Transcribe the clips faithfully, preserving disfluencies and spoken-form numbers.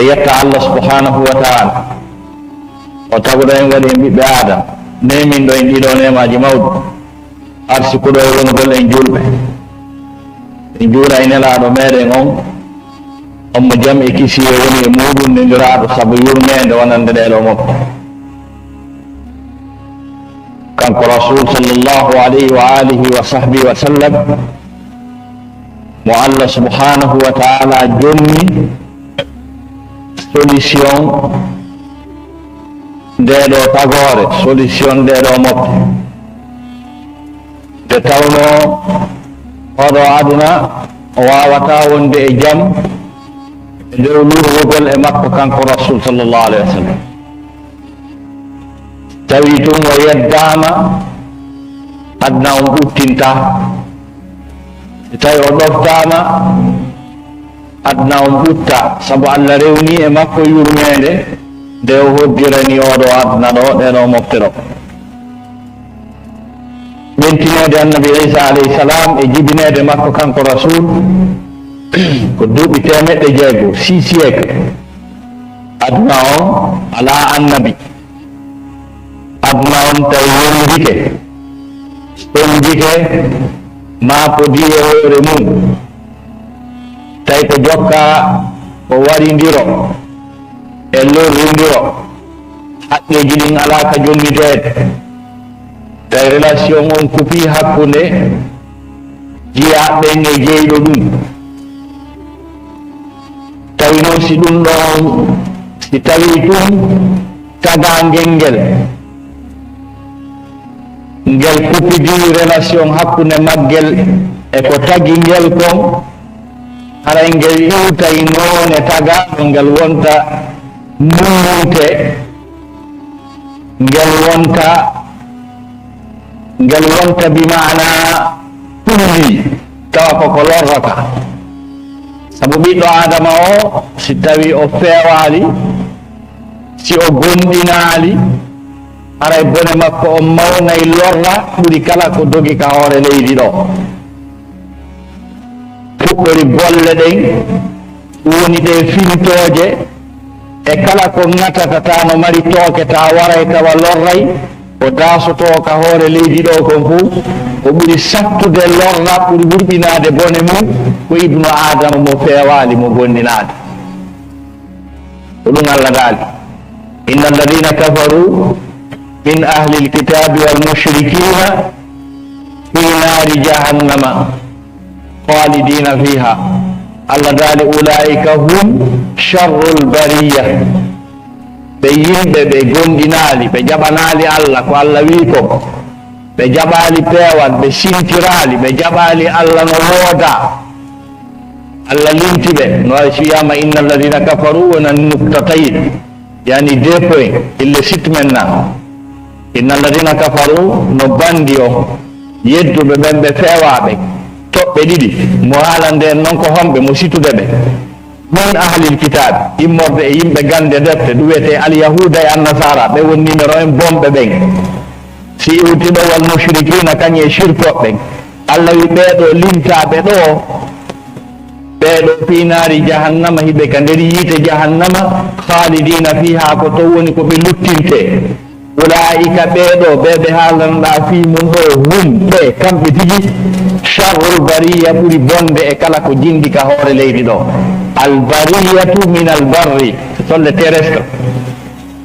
E yetta Allah subhanahu wa ta'ala, o taguɗo en, waɗi en ɓiɓɓe Aadama, neeminɗo en ɗiɗo neemaaji mawɗi, arsikuɗo e wonugol en juulɓe. En juura e Nelaaɗo meɗen on, on mo jam e kisiyee woni e muuɗum, nuliraaɗo sabu yurmeende wonande ɗee ɗoo mofte. Kanko Rasul sallallahu alayhi wa alihi wa sahbihi wa sallam, mo Allah subhanahu wa ta'ala jonni solution ndee ɗoo tagoore, solution ndee ɗoo mofte. Nde tawnoo oo ɗoo aduna o waawataa wonde e jam e dow lurrugol e makko kanko Rasul sallallahu alayhi wa sallam. Tawi tun o yeddaama, aduna on ɓuttintaa. Si tawi o ɗoftaama, aduna on ɓuttaa, sabu Allah rewnii e makko yurmeende nde o hoddirani oo ɗoo aduna ɗoo, ɗee ɗoo mofte ɗoo. Ɓentineede Annabi Iisa alayhi salaam e jibineede makko kanko Rasul ko duuɓi teemeɗɗe jeego, six siècle. Aduna on alaa annabi. Aduna on tawi wondike, sendike, maa ko diye hoore mum. Tawi ko jokka ko warindiro e lorrindiro, haqqeeji ɗin alaa ka jonniteede. Tawi relation on kupi hakkunde jiyaaɓe ɓen e jeyɗo ɗum. Tawi noon si ɗum ɗon, si tawi ɗum tagaangel ngel, ngel kupidi relation hakkunde maggel e ko tagi ngel kon, haray ngel iwtay noone tagaaɗo ngel wonta muññinte, ngel wonta, ngel wonta bi maana tulli, tawa ko ko lorrata. Sabu ɓiɗɗo Aadama o, si tawi o feewaali, si o gondinaali, haray bone makko on mawnay lorra ɓuri kala ko dogi ka hoore leydi ɗo. Fuɗɗori bolle ɗen, woni ɗe fintooje, e kala ko ŋatata, ta no mari tooke, ta waray tawa lorray, o daasotoo ka hoore leydi ɗo kon fof, ko ɓuri sattude lorra, ɓuri hurɓinaade bone mum, ko ibnu Aadama mo feewaali, mo gondinaade. Ko ɗum Allah daali, "Inna alladhina kafaru min ahli alkitabi wal mushrikina fi nari jahannama khalidina fiha." Allah daali, "Ulaika hum sharrul bariya." Ɓe yimɓe ɓe gondinaali, ɓe jaɓanaali Allah, ko Allah wii kon. Ɓe jaɓaali peewal, ɓe sintiraali, ɓe jaɓaali Allah no woodaa. Allah linti ɓe, no wayi si wiyaama, "Inna alladhina kafaru", wona nuktatayn, yani deux points, il le cite maintenant. "Inna alladhina kafaru", no bandi o, yedduɓe ɓen ɓe feewaaɓe, toɓɓe ɗiɗi, mo haalande en non ko homɓe, mo situde ɓe. "Min ahlil kitaabi", immorde e yimɓe gannde defte, ɗum wiyetee alyahuuda e annasara, ɓe woni numéro en bonɓe ɓen. Si iwti ɗo, "wal mushrikina", kañum e shirkooɓe ɓen. Allah wi ɓee ɗoo lintaaɓe ɗoo, ɓee ɗoo fii naari jahannama, hiɓe ka nder yiite jahannama, khalidina fiha, ko ton woni ko ɓe luttintee. Ulaa'ika, ɓee ɗoo, ɓee ɓe haalanɗaa fii mun ɗoo, hum, ɓe, kamɓe tigi, sharrul bariya, ɓuri bonde e kala ko jinndi ka hoore leydi ɗoo. Al bariyatu min al barri, ce sont les terrestres.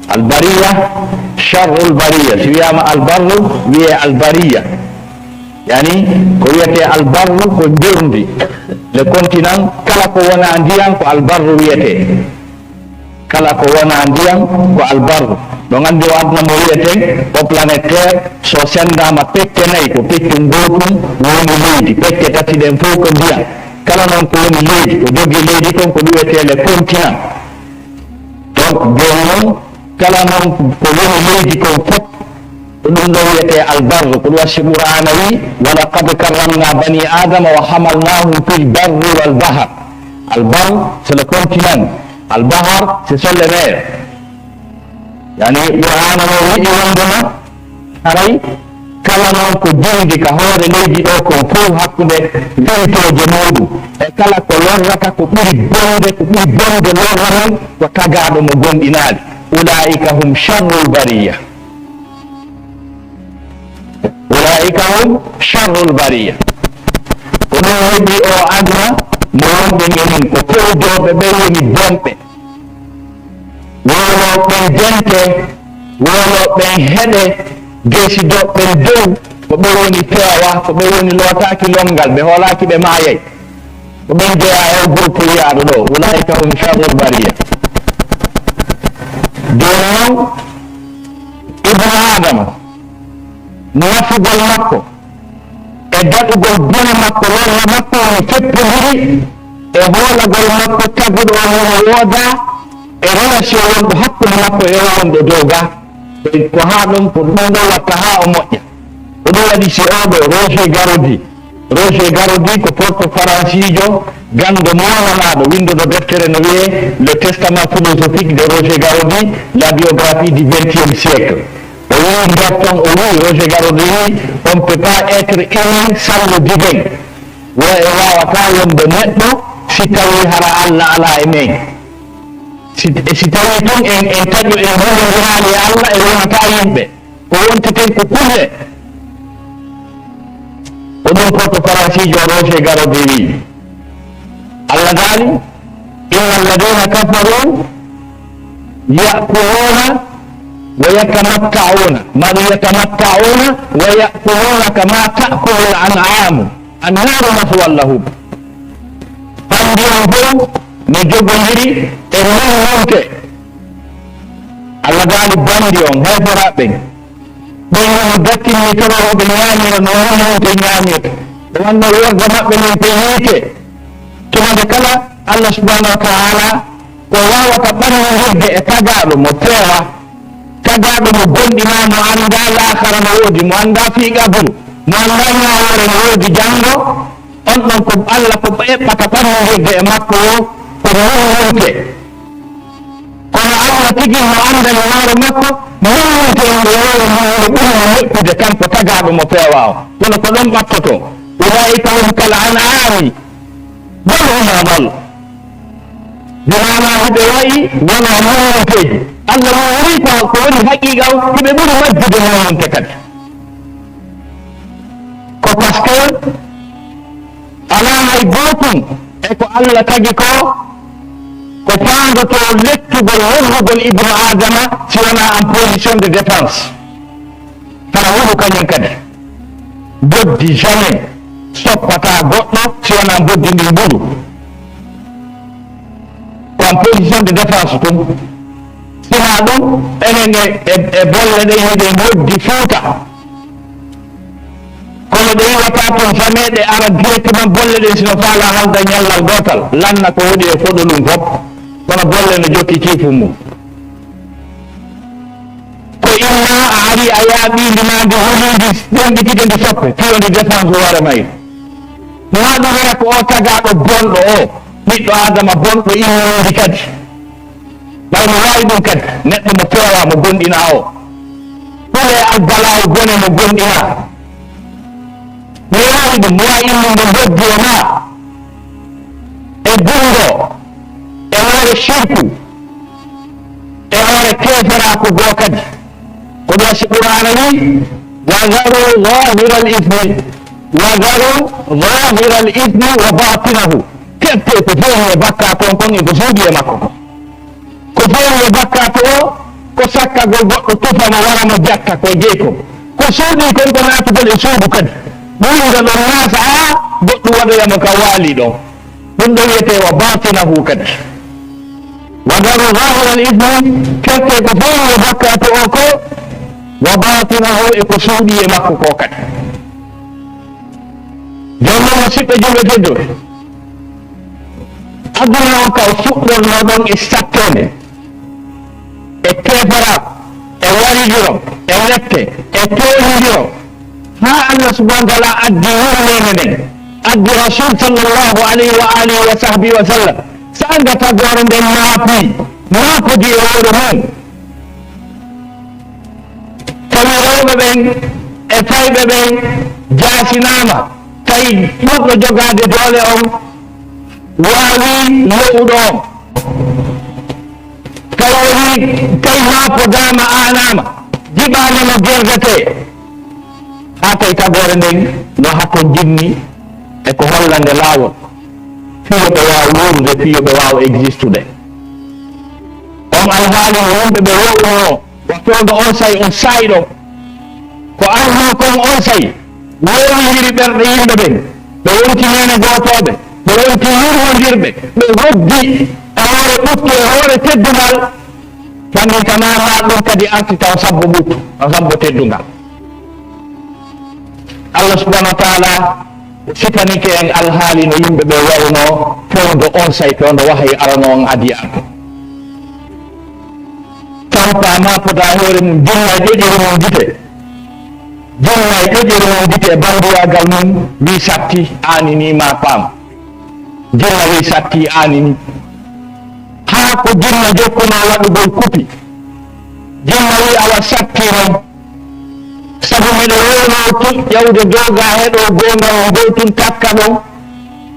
Al bariya, sharrul bariya. Si wiyaama al barru, wiyee al bariya. Yani, ko wiyetee al barru ko njoorndi, le continent, kala ko wonaa ndiyan ko al barru wiyetee. Kala ko wonaa ndiyan ko al barru. Ɗon anndi o aduna mo wiyeten o planète Terre, so senndaama pecce nay, ko peccun gootun woni leydi, pecce tati ɗen fof ko ndiyan. Kala noon ko woni leydi, ko jogii leydi kon, ko ɗum wiyetee le continent. Donc, jooni noon, kala noon ko woni leydi kon fof, ko ɗum ɗo wiyetee al barru, ko ɗum wasi Qur'aana wi, "Wa laqad karramna bani Adama wa hamalnahum fil barri wal bahr." Al barr, c'est le continent. Al bahr, ce sont les mers. Yani, Qur'aana o wi'i wondema, haray, Kala noon ko jeydi ka hoore leydi ɗo kon fof hakkunde fewtooje muuɗum, e kala ko lorrata ko ɓuri bonde, ko ɓuri bonde lorra noon ko tagaaɗo mo gomɗinaali. Ulaa'ika hum sharrul bariya. Ulaa'ika hum sharrul bariya. Ko ɗum heɓi o aduna mo wonɓe minen ko fewjooɓe ɓe woni bonɓe. Wowlooɓe ɓen dente, wowlooɓe ɓen heɗe, desidooɓe ɓen dow, ko ɓe woni feewa, ko ɓe woni lootaaki lonngal, ɓe hoolaaki ɓe maayay. Ko ɓen jeyaa e o groupe wiyaaɗo ɗo, ulaa'ika hum sharrul bariya. Jooni noon, Ibnu Aadama, nafugol makko, e daɗugol bone makko, lorra makko no feppondiri e hoolagol makko taguɗo on hono woodaa e relation wonɗo hakkunde makko e o wonɗo dow ga. Ko haa ɗon ko ɗum ɗo watta haa o moƴƴa. Ko ɗum waɗi si oo ɗo Roger Garaudy, Roger Garaudy ko porte faransiijo ganndo mowananaaɗo, winnduɗo deftere no wiyee Le Testament philosophique de Roger Garaudy, la biographie du vingtième siècle. O wii nder ton, o wii, Roger Garaudy wii, on ne peut pas être humain sans le divin. Wo e waawataa wonde neɗɗo si tawii hara Alla alaa e men. Si, e si tawii tun en, en taƴo, en hulondiraali e Alla, en wonataa yimɓe. Ko wonteten ko kulle. Ko ɗum porte faransiijo Roger Garaudy wii. Alla daali, inna alladina kafaru ya'kuluna wa yatamatta'una, maɗum yatamatta'una wa ya'kuluna kama ta'kulul an'amu, annaru maswan lahum. Bandi on fof no jogondiri e mawninke. Alla daali bandi on, heeferaaɓe ɓen. Ɓen no dattinni toroowo ɓe ñaamira no wonno on ɓe ñaamirta. Ɓe wanno worgo maɓɓe nden ko yiite. Tuma nde kala Allah subhanahu wa ta'ala ko waawata ɓanndirde e tagaaɗo mo feewa, tagaaɗo mo gomɗinaa, mo anndaa laakara no woodi, mo anndaa fii qabru, mo anndaa ñaawoore no woodi janngo, on ɗon ko Allah ko eɓɓata ɓanndirde e makko o, ko mawninke. Kono Allah tigi mo anndani hoore makko, mawninke e hoore mum no ɓuri mo moƴƴude kanko tagaaɗo mo feewa o. Kono ko ɗon ɓattotoo. Ulaa'ika hum kal an'aami, bal hum adal. Bi maanaa hiɓe wayi wonaa mawninkeeji. Allah mawninke ko, ko woni haqiiqa o, hiɓe ɓuri majjude mawninke kadi. Ko parce que alaa hay gootum e ko Allah tagi ko, ko faandotoo lettugol, lorrugol Ibnu Aadama si wonaa en position de défense. Hara wonu kañum kadi. Mboddi jamais soppataa goɗɗo si wonaa mboddi ndin mbuɗu. Ko en position de défense tun. Sinaa ɗum, enen e, e, e bolle ɗen hiɗen hoddi Fuuta. Kono ɗe iwata tun jamais ɗe ara directement bolle ɗen sino faala halda ñallal gootal. Lanna ko woni e koɗo ɗum fof. Kono bolle no jokki ciifum mum. Ko imma a ari a yaaɓi ndi ma ndi huli ndi ɗum ɗi tigi ndi soppe, piyo ndi défense hoore mayri. Ma ɗum wara ko o tagaaɗo bonɗo o, ɓiɗɗo Aadama bonɗo immindi kadi. Ɓay no waawi ɗum kadi, neɗɗo mo feewa, mo gomɗinaa o. Hule albalaawo bone mo gomɗinaa. Mi waawi ɗum, mi waawi immude mboddi e ma, e gunndoo, e hoore sirku, e hoore keeferaaku goo kadi. Ko ɗum si Qur'aana wi, "Wa dharu zahiral ithmi, wa dharu zahiral ithmi wa batinahu." Keɓtee ko feewi e bakkaatu on kon e ko suuɗii e makko kon. Ko feewi e bakkaatu o, ko sakkagol goɗɗo tufa mo wara mo jatta ko jeyi kon. Ko suuɗii kon ko naatugol e suudu kadi. Ɗum ɗo ɗon naata haa goɗɗum waɗoya mo ka waali ɗon. Ɗum ɗo wiyetee wa batinahu kadi. Wa dharu zahiral ithmi, keɓtee ko feewi e bakkaatu o ko, wa batinahu e ko suuɗii e makko ko kadi. Jooni noon, musidɓe julɓe tedduɓe, aduna on ka o fuɗɗornoo ɗon e satteende, e keeferaaku, e warijuro, e lette, e tooñondiro, haa Allah subhanahu wa taala addi yurmeende nden, addi Rasul sallallahu alayhi wa alihi wa sahbihi wa sallam, saanga tagoore nden maapi, maapodi e hoore mum. Tawi rewɓe ɓen e fayɓe ɓen jaasinaama, tawi ɓurɗo jogaade doole on waawii lo'uɗo on. Tawi woni, tawi maapodaama, aanaama, jiɓaama no gerdetee, haa tawi tagoore nden no hakko jinni e ko hollande laawol, fii yo ɓe waaw wuurude, fii yo ɓe waaw existude. On alhaali no yimɓe ɓe wo'unoo, wattooɗo on say on saayɗo, ko arnoo kon on say, wowlindiri ɓerɗe yimɓe ɓen, ɓe wonti neene gootooɓe, ɓe wonti yurmondirɓe, ɓe hoddi e hoore ɓuttu, e hoore teddungal, fannin tama maa ɗum kadi arti taw sabbo ɓuttu, taw sabbo teddungal. Allah subhanahu wa taala sifanike en alhaali no yimɓe ɓe wa'unoo fewndo on say, fewndo wahayi arano on adiyaaɓe. Tampa maapoda e hoore mum, jinna ƴoƴiri mum gite. Jinna ƴoƴiri mum gite e banndiyaagal mum, wii satti, aani nii ma paam. Jinna wii satti, aani nii. Haa ko jinna jokkunoo waɗugol kupi. Jinna wii awa satti non. Sabu miɗo wowloo tun ƴawde dow gaa heɗoo goonga on dow tun takka ɗon.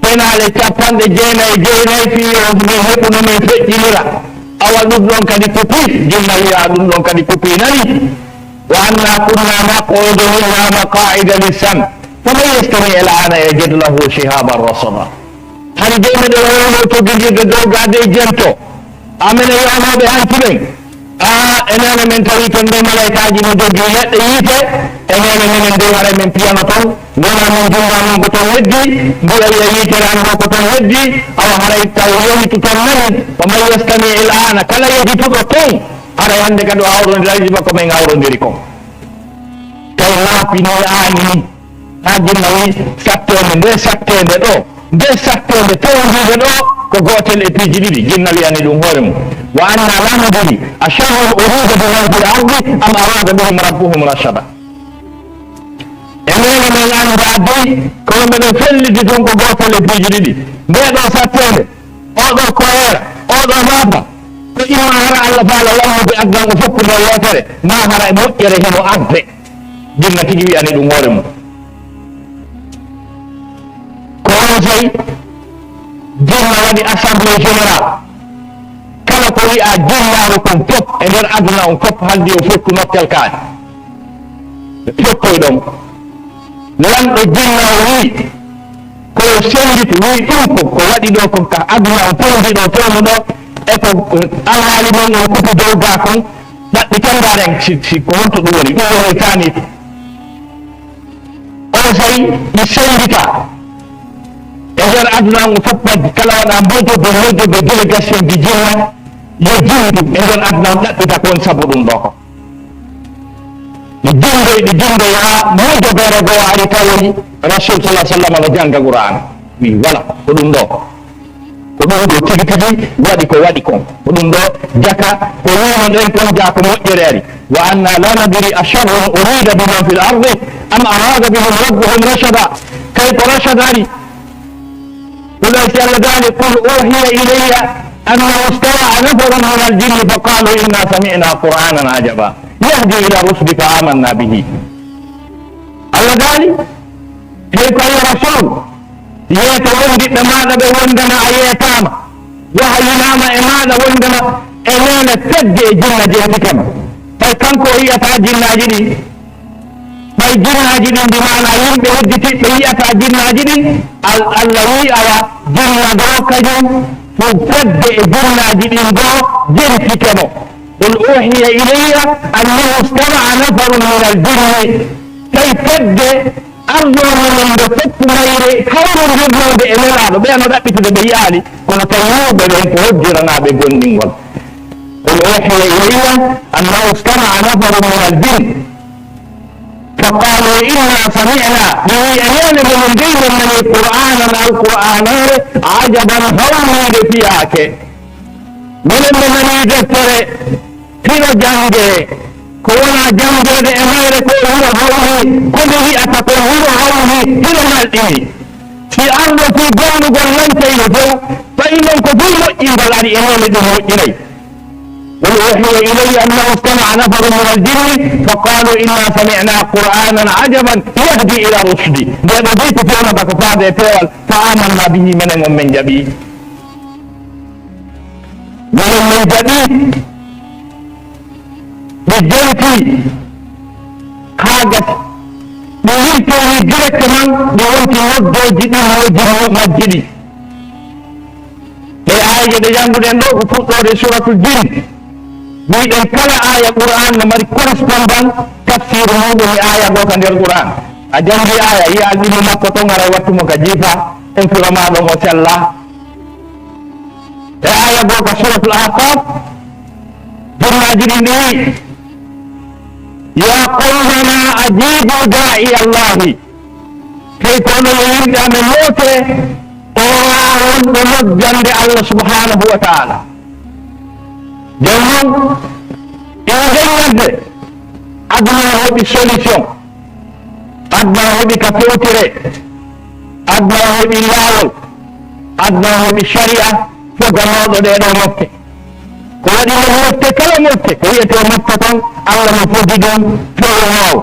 Penaale cappanɗe jeenayi e jeenayi fii yo min heɓu no min feƴƴinira. Awa ɗum ɗon kadi kupi, jinna wi'a ɗum ɗon kadi kupi nani. Wa anna kunna naqudu minha maqaida lissam. Faman yastami al ana yajid lahu shihaban rasada. Hari jey meɗen wowloo toggindirde dow gaa dey jento. Amen e yo'anooɓe hanki ɓen. Aa, enene men tawi ton ɓe malaykaaji no jogii leɗɗe yiite, enene menen dey haray men piyano ton, wona men junnga non ko ton heddi, mbi'a wi'a yiitere an ko ton heddi, awa haray taw yehitu ton nani, wa man yastami il aana, kala yehituɗo ton, haray hannde kadi o hawrondiray ko men hawrondiri kon. Tawi maapini aani ni. Haa jinna wi satteende nde, satteende ɗo, nde satteende tewndiinde ɗo, ko gootel e piiji ɗiɗi. Jinna wiyani ɗum hoore mum. Wa anna la nadri asharrun urida biman fil ardi am arada bihim rabbuhum rashada. Enene men anndaa dey ko meɗen felliti tun ko gootel e piiji ɗiɗi. Nde ɗo satteende, oo ɗo koyeera, oo ɗo maaba, ko imma hara Allah faala lammude addan o foppu nde wootere, maa hara e moƴƴere heno arde. Jinna tigi wiyani ɗum hoore mum. Ko on sey, jinna waɗi assemblée générale. Kala ko wi'a jinnaaru kon fof e nder aduna on fof, haldi o fottu nokkel kaari. Ɓe fottoy ɗon. Lanɗo jinna o wi'i, ko yo sennditu, wi'i ɗum ko, ko waɗi ɗo kon ka aduna on, fewndi ɗo, fewndo ɗo, e ko alhaali mon on kutu dow gaa kon, ɗaɓɓi tan gaa ɗen, si, si ko honto ɗum woni, ɗum woni taaniitu. On sey ɗi senndita. E nder aduna on fof majji, kala waɗa mbojoɓe, mbojoɓe délégation ji jinna, yo jinndu e nder aduna on ɗaɓɓita ko woni sabu ɗum ɗo ko. Ɗi jinndoy, ɗi jinndoy haa mbojoɓere goo ari tawoyi Rasul sallallahu alaihi wasallam no jannga Qur'an. Wi wala, ko ɗum ɗo. Ko ɗum ɗo tigi tigi waɗi ko waɗi kon. Ko ɗum ɗo jaka ko wiino ɗen kon jaa ko moƴƴere ari. Wa anna la nadri asharrun urida biman fil ardi am arada bihim rabbuhum rashada. Kay ko rashada ari. Ko ɗo si Allah daali, qul uhiya ilayya annahu istama'a nafarun min al jinni fa qalu inna sami'na qur'anan ajaba yahdi ila rushdi fa amanna bihi. Allah daali, hey ko yo Rasul, yeeto wondiɓɓe maaɗa ɓe wondema a yeetaama, wahayinaama e maaɗa wondema e neene fedde e jinna jentike ma. Ɓay kanko o yi'ataa jinnaaji ɗin, ɓay jinnaaji ɗin, bi maana yimɓe hedditiɓɓe yi'ataa jinnaaji ɗin, Al-, Allah wi'i awa jinna goo kañum ɗum fedde e jinnaaji ɗin goo jentike mo. Qul uhiya ilayya annahu istama'a nafarun min al jinni. Tawi fedde arnoonde men nde foppu mayre hawrondirnoonde e Nelaaɗo, ɓe no ɗaɓɓitude ɓe yi'aali, kono tawi yi'uɓe ɓen ko hojjiranaaɓe gomɗingol. Qul uhiya ilayya annahu istama'a nafarun min al jinn fa qalu inna sami'na, ɓe wi'i enene menen dey men nani qur'anan, alqur'aanaare, ajaban, hawniinde fiyaake. Minen men nani deftere hino janngee, ko wonaa janngeede e mayre ko hino hawni, ko nde wi'ata ko hino hawni, hino halɗini. Si arɗo fii gomɗugol lancayno fow, tawi non ko fii moƴƴingol ari e nene ɗum moƴƴiray. قل أوحي إلي أنه استمع نفر من الجن فقالوا إنا سمعنا قرآنا عجبا يهدي إلى الرشد. Nde ɗo dey ko fewnata ko faade e peewal, فآمنا به, menen on men jaɓi. Minen men jaɓi, ɓe jenti haa gasi. Ɓe wirtowi directement, ɓe wonti noddooji ɗin, wooji mo-, majji ɗi. Ɗe aayeeje ɗe jannguɗen ɗo, ko fuɗɗoode Suuratul Jin. Mbiɗen kala aaya Qur'an no mari correspondant tafsiru muɗum e aaya goo ka nder Qur'an. A janngi aaya, yi'a alɗimo makko ton, aray wattu mo ka jiifa, en fira ma ɗon o sella. E aaya goo ka Suuratul Ahqaf, jinnaaji ɗin ɗi wi'i, يا قومنا أجيبوا داعي الله. Tawi ko onon yo yimɓe amen, noote o wonɗo noddande Allah subhanahu wa ta'ala. Jooni noon, ina heññande aduna o heɓi solution. Aduna o heɓi ka fewtire, aduna o heɓi laawol, aduna o heɓi sharia foganooɗo ɗee ɗoo mofte. Ko waɗi nder mofte kala mofte, ko wiyetee mofte kon, Allah no fodi ɗum fewnoowo,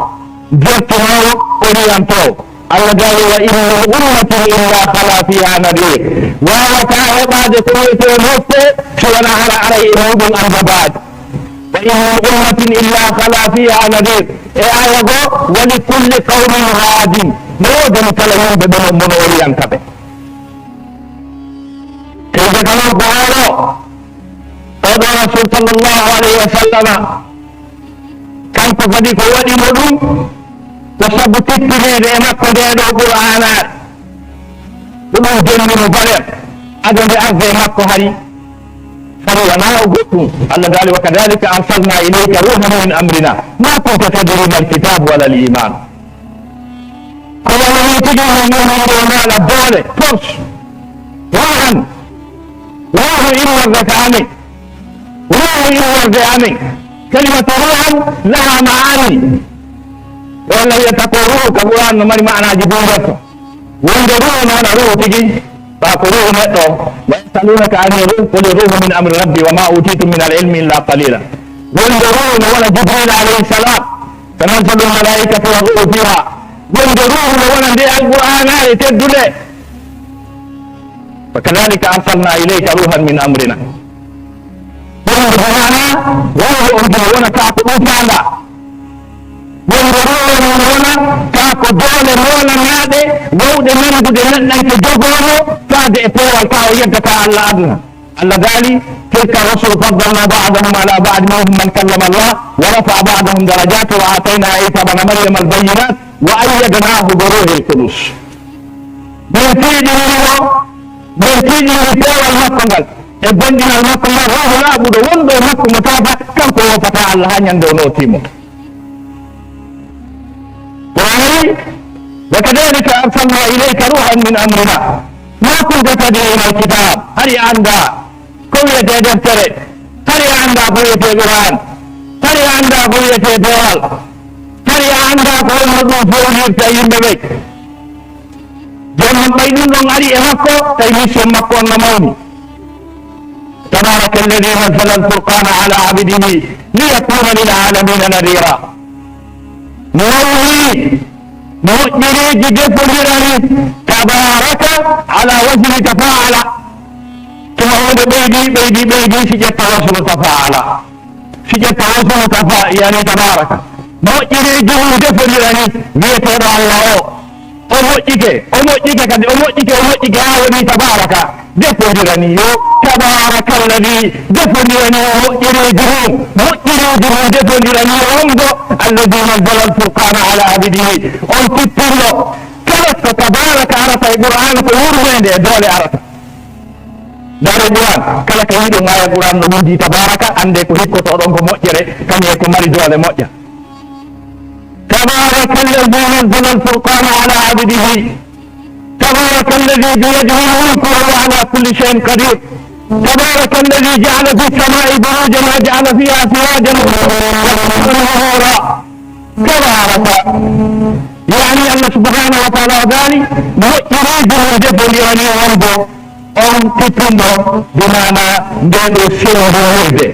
jertinoowo, oriyantoowo. Allah daali, وإن من أمة إلا خلا فيها نذير. Waawataa heɓaade ko wiyetee mofte si wonaa hara aray e muuɗum annabaajo. وإن من أمة إلا خلا فيها نذير. E aaya goo, ولكل قوم هاد. No woodani kala yimɓe ɓe no, mo no oriyanta ɓe. Tawde kala ko oɗo, oɗo Rasul sallallahu alayhi wa sallama, kanko kadi ko waɗi mo ɗum, ko sabu tippiniiɓe e makko ndee ɗoo Qur'aanaare. Ko ɗum jonngi mo valeur, ado nde arde e makko hari, hari wonaa o goɗɗum. Allah daali, وكذلك أرسلنا إليك روحا من أمرنا ما كنت تدري ما الكتاب ولا الإيمان. Ko wonani tigi mo wonande o naala doole, force, ruuhan, ruuhu immorde ka amen, ruuhu immorde amen. Kalimatu ruuhan laha maani. Walla wiyata ko ruuhu ka Qur'an no mari maanaaji buy nderto. Wonde ruuhu noon a ruuhu tigi, ɓaa ko ruuhu neɗɗo. ويسألونك عن الروح قل الروح من أمر ربي وما أوتيتم من العلم إلا قليلا. Wonde ruuhu no wona Jibril alayhi salam, تنزل الملائكة والروح فيها. Wonde ruuhu no wona nde Alqur'aanaare teddunde. وكذلك أرسلنا إليك روحا من أمرنا. Ɗum ko maana ruuhu on hino wona ka ko ɗum faandaa. Wonde ruuhu on no wona ka ko doole moolanaaɗe wawɗe nanndude neɗɗanke jogoono faade e peewal ka o yeddata Allah aduna. Allah daali, تلك الرسل فضلنا بعضهم على بعض منهم من كلم الله ورفع بعضهم درجات وآتينا عيسى ابن مريم البينات وأيدناه بروح القدس. Min tiiɗini mo, min tiiɗini peewal makko ngal e bonɗinal makko ngal, ruuhu laaɓuɗo wonɗo e makko mo taafa, kanko woofata Allah haa ñande o nootii mo. Ko o wi'i, وكذلك أرسلنا إليك روحا من أمرنا ما كنت تدري ما الكتاب. Hari a anndaa ko wiyetee deftere, hari a anndaa ko wiyetee Qur'an, hari a anndaa ko wiyetee peewal, hari a anndaa ko honno ɗum fewnirta yimɓe ɓe. Jooni noon ɓay ɗum ɗon ari e makko, tawi mission makko on no mawni. تبارك الذي نزل الفرقان على عبده ليكون للعالمين نذيرا. Mawni moƴƴereeji defondirani, تبارك على وزن تفاعل. Tuma huunde ɓeydi, ɓeydi, ɓeydi, si ƴetta wasnu تفاعل. Si ƴetta wasnu tafa-, yani تبارك. Moƴƴereeji mum defondirani wiyeteeɗo Allah o. O moƴƴike, o moƴƴike kadi, o moƴƴike, o moƴƴike haa woni تبارك. Defondirani yo, تبارك الذي, defondirani yo moƴƴereeji mum, moƴƴereeji mum defondirani yo wonɗo, الذي نزل الفرقان على عبده, on tippinɗo. Kala ko تبارك arata e Qur'an ko yurmeende e doole arata. Ndaaree Qur'an, kala ka yiɗon aaya Qur'an no winndi تبارك, anndee ko hikkotoo ɗon ko moƴƴere, kañum e ko mari doole moƴƴa. تبارك الذي نزل الفرقان على عبده. تبارك الذي بيده الملك وهو على كل شيء قدير. تبارك الذي جعل في السماء بروجا وجعل فيها سراجا ونورا. تبارك. Yani Allah subhanahu wa ta'ala daali, moƴƴereeji mum defondirani wonɗo. On tippinɗo, bi maana ndee ɗoo senndirde,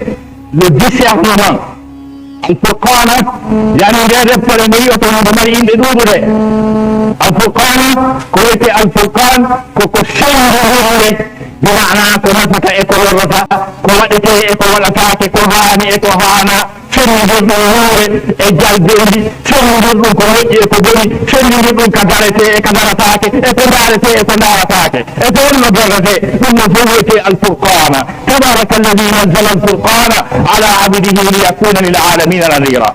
le discernement. Al-Furqana, yani nde deftere nde yi'oton no mari yimɓe ɗuuɗude. Al-Furqana, ko wiyetee Al-Furqan, ko ko senndirde, bi maana ko nafata e ko lorrata, ko waɗetee e ko waɗataake, ko haani e ko haanaa, senndirɗum wuure e jalbeendi, senndirɗum ko moƴƴi e ko boni, senndirɗum ka daretee e ka darataake, e ko ndaaretee e ko ndaarataake, e ko wonno darretee, ɗum no fof wiyetee Al-Furqana. تبارك الذي نزل الفرقان على عبده ليكون للعالمين نذيرا.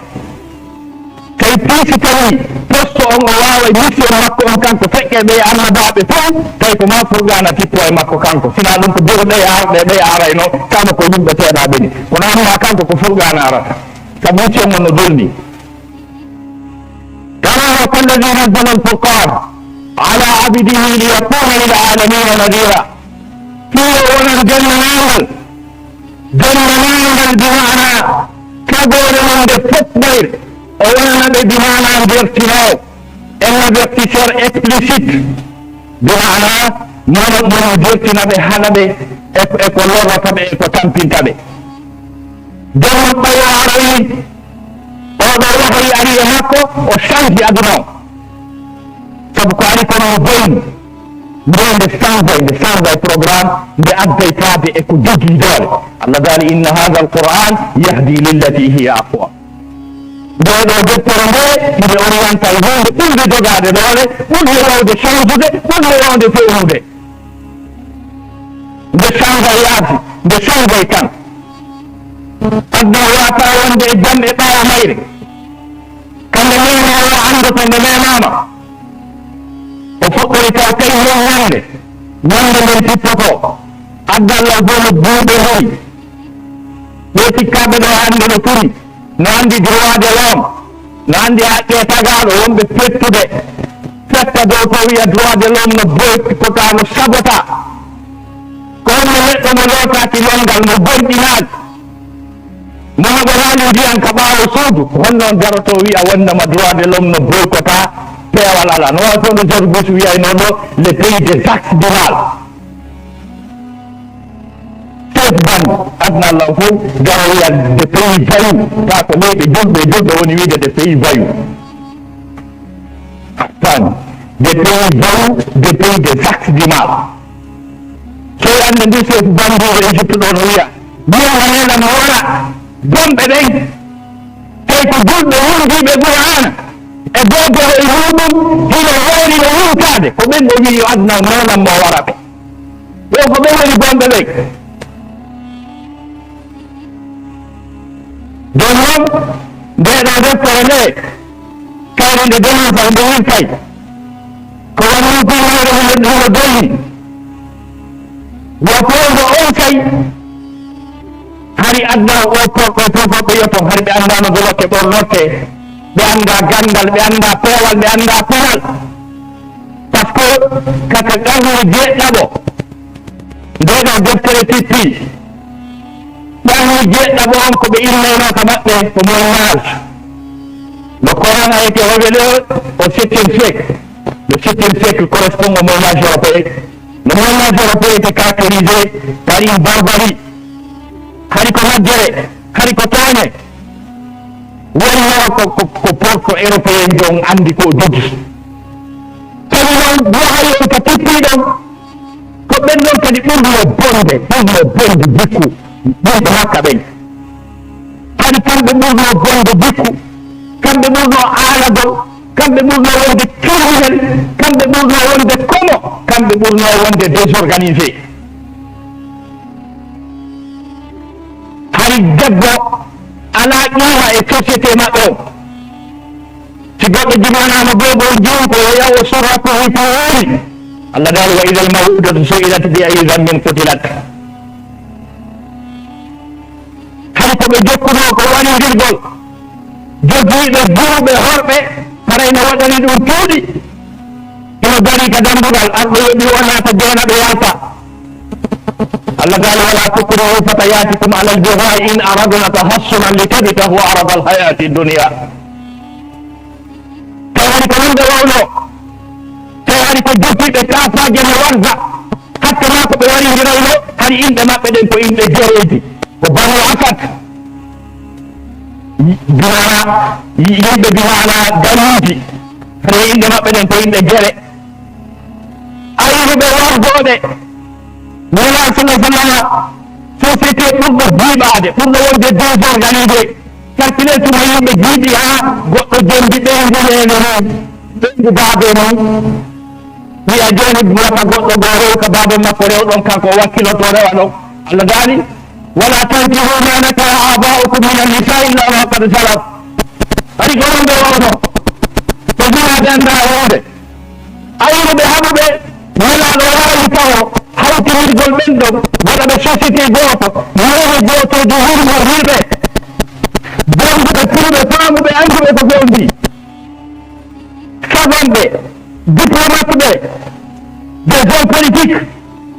Tawi piisi tawi poste on o waaway mission makko on kanko feƴƴa ɓe annabaaɓe fof, tawi ko ma Furqana tippo e makko kanko. Sina ɗum ko duro ɗe arɗe ɗe arayno, kama ko yimɓe seeɗa ɓeni. Kono amma kanko ko Furqana arata. Sabu mission on no dolni. تبارك الذي نزل الفرقان على عبده ليكون للعالمين نذيرا. Fii o wonan jonnanangal, jonnanangal bi maana tagoore mum nde fof ɓayre, o wonana ɓe bi maana ndertinoowo, un avertisseur explicite, bi maana mona ɗum ndertina ɓe, haɗa ɓe e, e ko lorrata ɓe, e ko tampinta ɓe. Joomum ɓay o aroyi, oɗo wahayi ari e makko, o change aduna o. Sabu ko ari kon no boyni. Nde nde sanzay, nde sanzay programme, nde adday faade e ko jogii doole. Allah daali, "Inna hadha al-Qur'an yahdi lillati hiya aqwa." Nde ɗo deftere nde, nde orienta e huunde ɓurde jogaade doole, ɓurde wawde change-ude, ɓurde wawde fewnude. Nde sanzay yaasi, nde sanzay tan. Adda wata wonde e jam e ɓaawo mayre. Kamɓe neene Allah anndoto nde memaama. O fuɗɗori taw kay heen ñande, ñande nden tippotoo. Addalla fof no buuɓe hoy. Ɓe sikkaaɓe ɗo hannde no turi, no anndi droit de l'homme, no anndi haqqe tagaaɗo, wonɓe pettude. Fetta dow to wiya droit de l'homme no boykotaa, no sabotaa. Ko honno neɗɗo mo lootaaki lonngal, mo bonɗinaali? Mo haɓoraali ndiyan ka ɓaawo suudu, honno on daroto wi'a wonnama droit de l'homme no boycottaa, peewal alaa. No waawi fof no George Bush wi'ayno ɗo, le pays des actes du mal. Chef bande, aduna Allah fof, daro wi'a des pays voyous, ka ko leyɗe julɓe e julɓe woni wi'de des pays voyous. Tan, des pays voyous, des pays des actes du mal. Sey annde ndu Seeku Banduuɗo Égypte ɗo no wiya, wiya wonana mo wona bonɓe ɓen, tawi ko julɓe wondiiɓe Qur'aana e googoro e muɗum, hino wayri no wurtaade, ko ɓen ɓe wi'i yo aduna noonan mo wara ɓe. Ɓen ko ɓen woni bonɓe ɓen. Jooni noon, ndee ɗoo deftere ndee, kayre nde denaa taw nde wirtay. Ko woni ɗum ko wiyde hino, hino dolni. Wa fewndo on kay, hari adda o porɗo fof ko ɓe yoton, hari ɓe anndaa no ɓe lokke ɓornotte, ɓe anndaa ganndal, ɓe anndaa peewal, ɓe anndaa pinal. Par ce que kaka qarnu jeeɗiɗaɓo, ndee ɗoo deftere tippi, qarnu jeeɗiɗaɓo on ko ɓe innaynoo ka maɓɓe ko Moyen Âge. Le Coran a été révélé au septième siècle. Le septième siècle correspond au Moyen Âge européen. Le Moyen Âge européen était caractérisé par une barbarie. Hari ko majjere, hari ko tooñe. Wonnoo ko, ko, ko porto européen on anndi ko o jogii. Tawi noon, duwahaye ko tippi ɗon, ko ɓen ɗon kadi ɓurnoo bonde, ɓurnoo bonde jikku, ɓurɓe Makka ɓen. Hari kamɓe ɓurnoo bonde jikku, kamɓe ɓurnoo aalagol, kamɓe ɓurnoo wonde criminel, kamɓe ɓurnoo wonde komo, kamɓe ɓurnoo wonde désorganisé. Hari debbo alaa qiima e société maɓɓe o. Si goɗɗo jibanaama boobo o jiwto, o yaha o surra ko wi ko woni. Allah daali, "Wa idal maw'udatu su'ilat bi ayyi dhanbin qutilat." Hari ko ɓe jokkunoo ko wanindirgol. Jogiiɓe, buuɓe, horɓe, haray no waɗani ɗum cuuɗi. Ina darii ka dambugal, arɗo yoɓi o naata, joona ɓe yalta. Allah taala, "Wala tukrihu fatayatikum alal bigha'i in aradna tahassunan litabtaghu aradal hayati dunya." Tawi hari ko ɗum ɓe wawno. Tawi hari ko jogiiɓe kaafaaje no warda. Hatta maa ko ɓe warindirayno, hari inɗe maɓɓe ɗen ko inɗe gereeji. Ko Banu Asad. Bimaana, yimɓe bimaana dañuuji, hade yimɓe maɓɓe ɗen ko yimɓe gere. Ayruɓe wargooɓe, Nulaaɗo sallallahu alaihi wasallam, société ɓurɗo jiiɓaade, ɓurɗo wonde désorganisé, calculer tuma yimɓe jiiɓi haa goɗɗo jombi ɓeyngu reene mum, ɓeyngu baabe mum. Wiya jooni wata goɗɗo goo rew ka baaba makko rew ɗon, kanko o wakkiloto rewa ɗon. Allah daali, "Wala tankihu ma nakaha aba'ukum minan nisa'i illa ma qad salaf." Hari ko ɗum ɓe wawno. Ko jina ɓe anndaa wonde. Ayruɓe haɓuɓe, Nelaaɗo waawi tawo hawtinirgol ɓen ɗon, waɗa ɓe société gooto, mawɓe gootoojo, yurmo hirɓe, jannguɓe, pulɓe, faamuɓe, annduɓe ko fewndi. Savantɓe, diplomatɓe, des hommes politiques,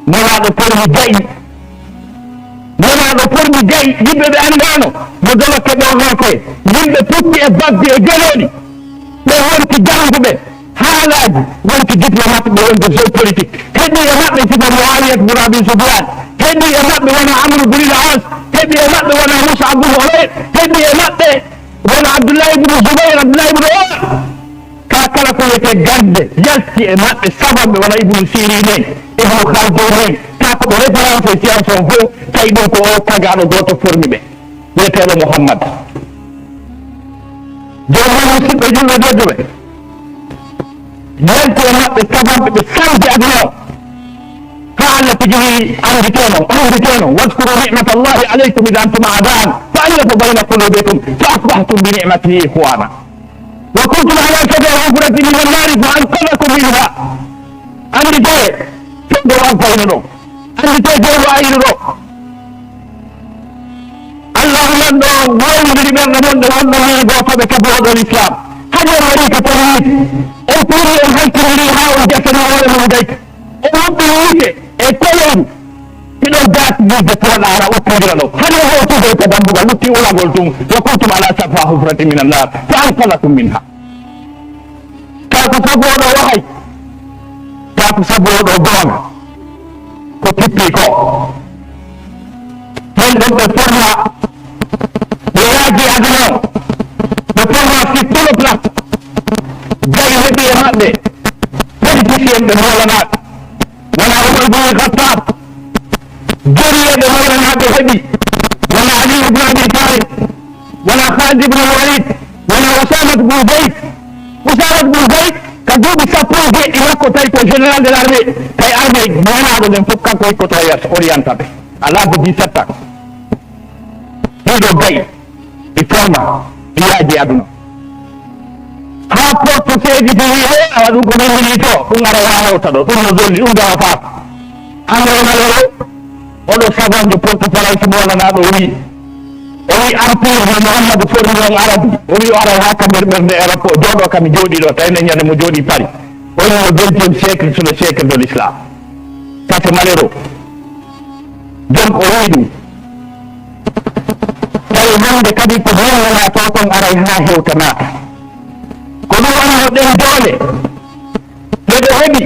Nelaaɗo formi ga'i. Nelaaɗo formi ga'i, yimɓe ɓe anndaano no dolokke ɓornotee, yimɓe pucci e bagge e gelooɗi. Ɓe wonti jannguɓe haalaaji, wonti diplomatɓe, wonti géopolitique. Heɓi e maɓɓe sifa Muawiyat bun Abi Sufyan, heɓi e maɓɓe wona Amru bun al-As, heɓi e maɓɓe wona Mus'ab bun Umayr, heɓi e maɓɓe wona Abdullahi ibn Zubayr, Abdullahi ibn Umar. Ka kala ko wiyetee gannde yalti e maɓɓe, savantɓe wona Ibnu Sirin en, Ibnu Khaldun en, ka ko ɓe référence e science on fof, tawi ɗum ko o tagaaɗo gooto formi ɓe, wiyeteeɗo Muhammad. Jooni noon, musidɓe julɓe tedduɓe, yalti e maɓɓe savantɓe, ɓe sanji aduna o. Haa Allah tigi wi'i, annditee non, annditee non, "Wadhkuru ni'matallahi alaykum idh antum a'da'un fa allafa bayna qulubikum fa asbahtum bi ni'matihi ikhwana." "Wa kuntum ala shafa hufratin minan nari fa anqadhakum minha." Annditee fewndo o alfayno ɗon. Annditee fewndo o ayno ɗon. Allah lanɗo on wowlindiri ɓerɗe mon ɗe wonɗon heen gootoɓe kafooɗon Islam. Hade on waɗi ka tawi on tuuri, on halkindiri haa on jasani hoore mon gayka. O woɗɗi yiite e koyeeru. Hiɗon daati yidde pooɗaara uttindira ɗo. Hani o hewtude ko dambugal lutti ulagol tun. "Wa kuntum ala shafa hufratin minan nar fa anqadhakum minha." Ka ko sabooɗo wahay. Ka ko sabooɗo goonga. Ko tippi ko. Ɓen ɗon ɓe forma, ɓe yaaji aduna o. Ɓe forma sur tout le plan. Jayi heɓi e maɓɓe. Politicien ɓe moolanaaɓe. Wona Umar ibn Khattab. Joriyeeɓe moolanaaɓe heɓi. Wona Ali ibn Abi Talib. Wona Khalid ibn Walid. Wona Usamat ibn Zayd. Usamat ibn Zayd, ka duuɓi sappo e jeeɗiɗi makko, tawi ko général de l'armée, tawi armée moolanaaɗo nden fof, kanko hikkoto yeeso, orienta ɓe. À l'âge de dix-sept ans. Ɗiɗo gayi, ɓe forma, ɓe yaaji aduna. Haa porte seedi to wi'i, "Hey, awa ɗum ko min woni to, ɗum ara haa hewta ɗo, ɗum no dolli, ɗum dawa faako." Hannde o Malheureux, oɗo savant de porte-parole si moolanaaɗo o wi'i, o wi'i empire no Muhammadu formi on Arabi, o wi'i o aray haa ka nder ɓernde Europe, o jooɗo ka mi jooɗi ɗo, tawi nden ñande mo jooɗi Paris. O wi'i le vingtième siècle, c'est le siècle de l'islam. Ça, c'est malheureux. Donc, o wi'i ɗum. Tawi hannde kadi ko moolanaa to kon aray haa hewta naata. Ko ɗum woni no ɗen doole. Nde ɓe heɓi,